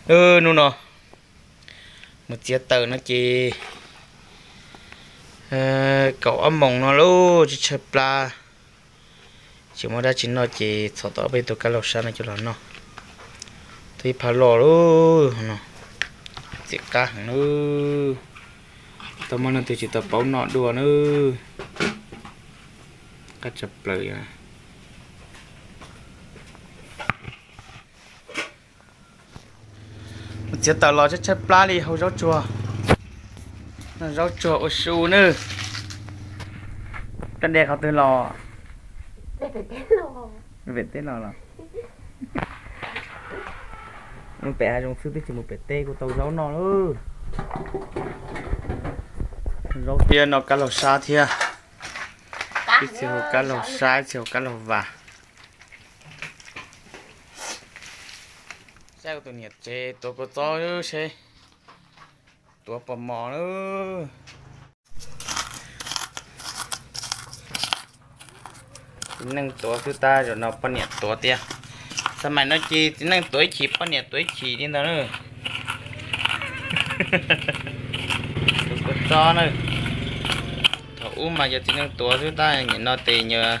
Hnub no mus txiav taws no ces kaum ob moos no lauj, tshaib tshaib plab. Tsis muaj dab tsi noj ces txhom tau ob peb tug kab laug sab no coj los noj. Tau ib phav loj lauj no, txiav qab heev lauj. Tau muaj leej twg tsis tau paub noj dua nawb. Qab tshaj plaws. Mus txiav taws los tshaib tshaib plab li hau zaub tsuag. Zaub tsuag ua su nawb. Koj de qhov twg los? Pem teb los los? Mus pem hav zoov xwb twb tsis mus pem teb kuj tau zaub noj lauj. Zaub thiab noj kab laug sab thiab. Ib txhia hu kab laug sab, ib txhia hu kab laug vas. Saib kuv tus niam tsev tuav kua txob seb tuav puas mos lawm. Txiv neej tuav xwb tab zaum no poj niam tuav tiag. Xab maim no ces txiv neej tuav ib chim poj niam tuav ib chim li ntawd na. Tuav kua txob na. Thaum ub mas yog txiv neej tuav xwb tab nim no ces nyias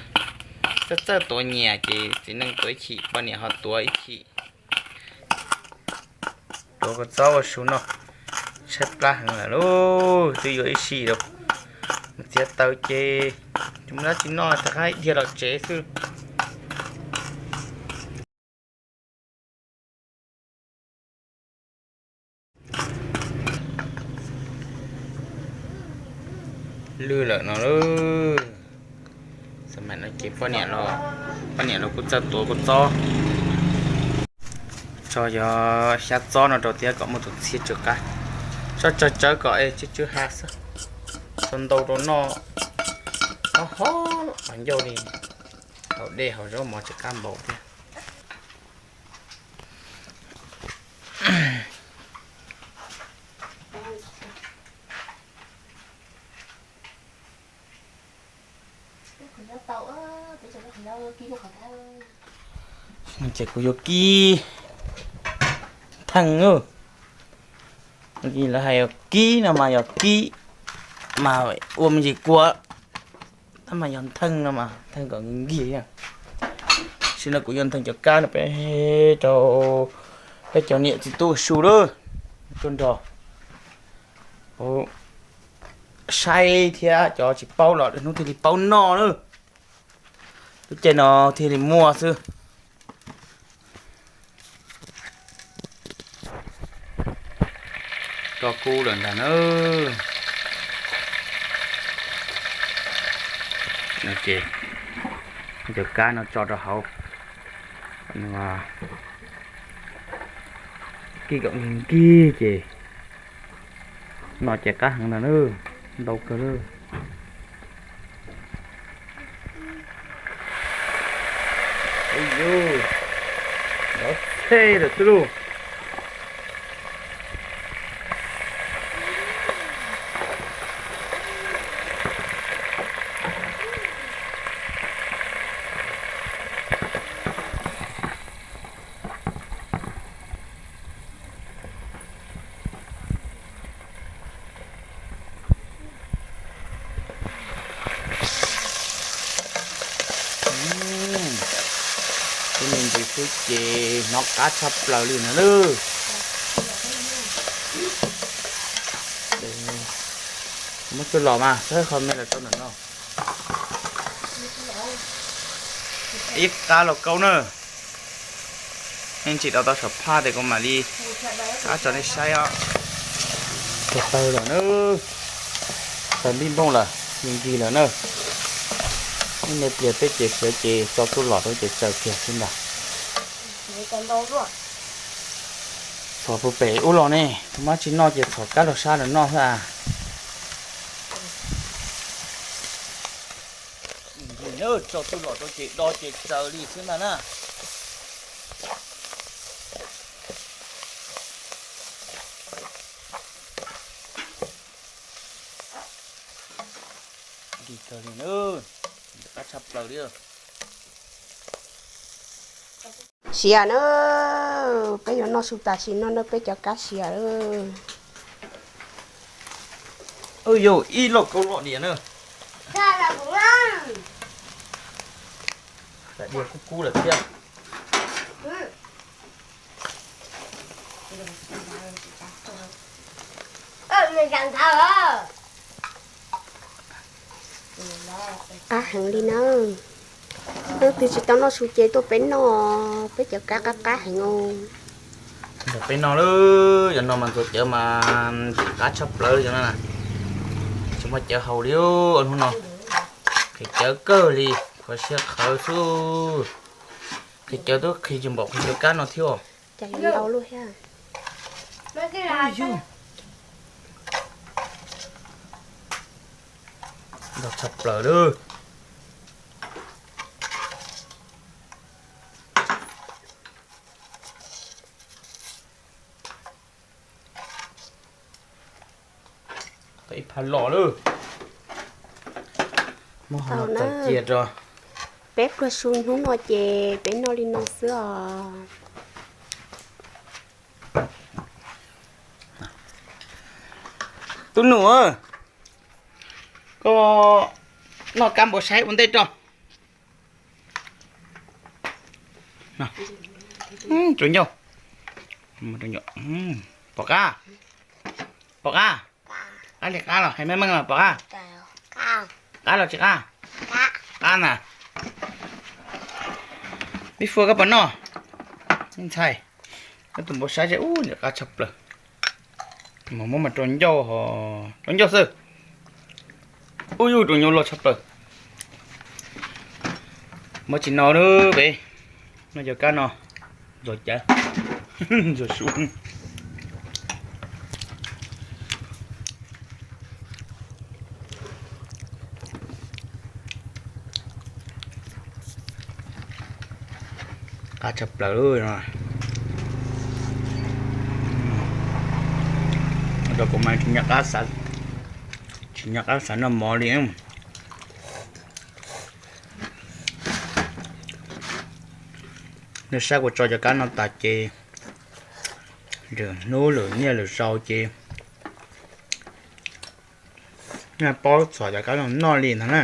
txawj txawj tuav nyias ces txiv neej tuav ib chim poj niam ho tuav ib chim. Tuav kua txob ua su noj, tshaib plab heev lawm lauj, twb yuav ib sij lawm. Mus txiav taws ces tsis muaj dab tsi noj rov qab dhia los tsev xwb. Lwj lawm no lauj. Xab maim no ces poj niam los, poj niam los kuj txawj tuav kua txob. Tso cov xyab txob no rau thiab kom muaj tus txhiab tsw qab. Tso tsawg tsawg kom es tsw tsw ha xwb. Tso ntau rau noj, ho ho ncauj li, haus dej haus zaub mov tsw qab npaum thiab. Ces kuv yuav kib ntheej, lawv hais yog kib no mas yog kib mas ua me ntsis kua, tab mas yog ntheej no mas ntheej kom nkig. Tam sim no kuv yuav ntheej cov kab no peb rau peb cov niam txiv tub su lawm, tuaj nrog saib thiab cov tsis paub los hnub thiaj li paub noj lawm. Lub caij no thiaj li muaj xwb. Tso kub lawm ntag na. Ces cov kab no tso rau hauv, kib kom nkig nkig ces no ces qab heev ntag na, ntau kawg lawm. Ub, nrov tshej lawm xwb lauj. Tus me ntsis xwb ces hnov qab tshaj plaws li no lawm. Muab tsuj los mas saib qhov me los rau ntawm no. Ib qab los kaub na. Nej tsis tau tau saum phaj ces kuv mam li qab tso nej saib os. Tawg tawg lawm na, tawg npij npooj lawm, nkig nkig lawm na. Ib me pliag peb ces siav ces tso tsuj los rau ces tsaws kiag xwb ntag. Txhom puag pem ub los ne, tus mab tsis noj ces txhom kab laug sab lawm noj xwb as. Nkig na, tso tsuj los rau ces do ces tsaws li xwb ntag na. Nkig kawg li na, qab tshaj plaws li. Siav na, peb yuav Noj su tam sim no na peb cov kab siav. Yog ib lauj kaub loj diam na. Diav kub kub lawm thiab. Qab heev li na. Leej twg tsis tau noj su ces tuaj peb noj, peb cov kab qab qab heev os. Ntawm peb no lawm, cov no mas ntxuav cawv mas qab tshaj plaws cov no na. Tsis muaj cawv haus li hnub no. Qhis cawv kawg li, qhov siab qhawv xwb. Qhis cawv twb qhis tsis npaum qhis cawv kab no thiab. Ntau tshaj plaws lawm. Tau ib phav los lawm. Muab hov no tawm cia rau. Peb pluag su hnub no ces peb noj li no xwb os. Tub num, koj noj kab npua saib ua ntej rau. Tsuav ncauj. Pom qab? Pom qab? Qab li qab los hais meej meej los pom qab? Qab los tsis qab? Qab na. Pib Fua koj puas noj? Ntxhais, koj tus npua saib seb, ub, nws qab tshaj plaws. Mas muab mas rau ncauj, rau ncauj xwb. Ub, yus rau ncauj loj tshaj plaws. Muab tsis no lawm peb, noj cov kab no, ntxuav cawv, ntxuav su. Qab tshaj plaws no. Rau kuv mas tsis nco qab xav, tsis nco qab xav noj mov li. Nej saib kuv tso cov kab no tas ces lwm hnub lwm niaj lwm zaus ces nej paub txhom cov kab no noj li ntag na.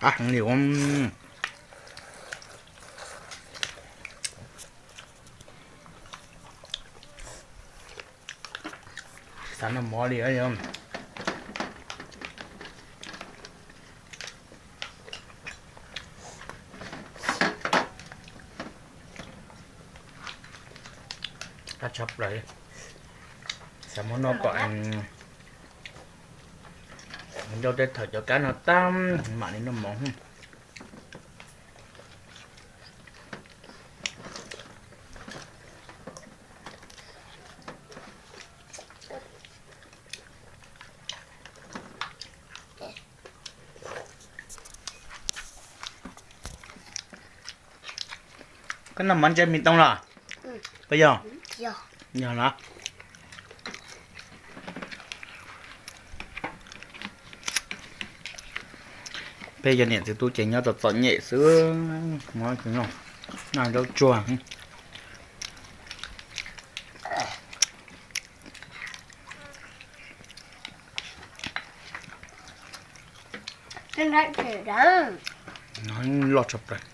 Qab heev li. Xav noj mov li. Qab tshaj plaws. Xav muab noj kom ncauj tej thaum cov kab no tag mam li noj mov. Koj noj mov ntshe me tooj los? Puas yog? Yog los. Peb cov niam txiv tub ces nyob txom txom nyem xwb, noj zaub tsuag. Loj tshaj plaws.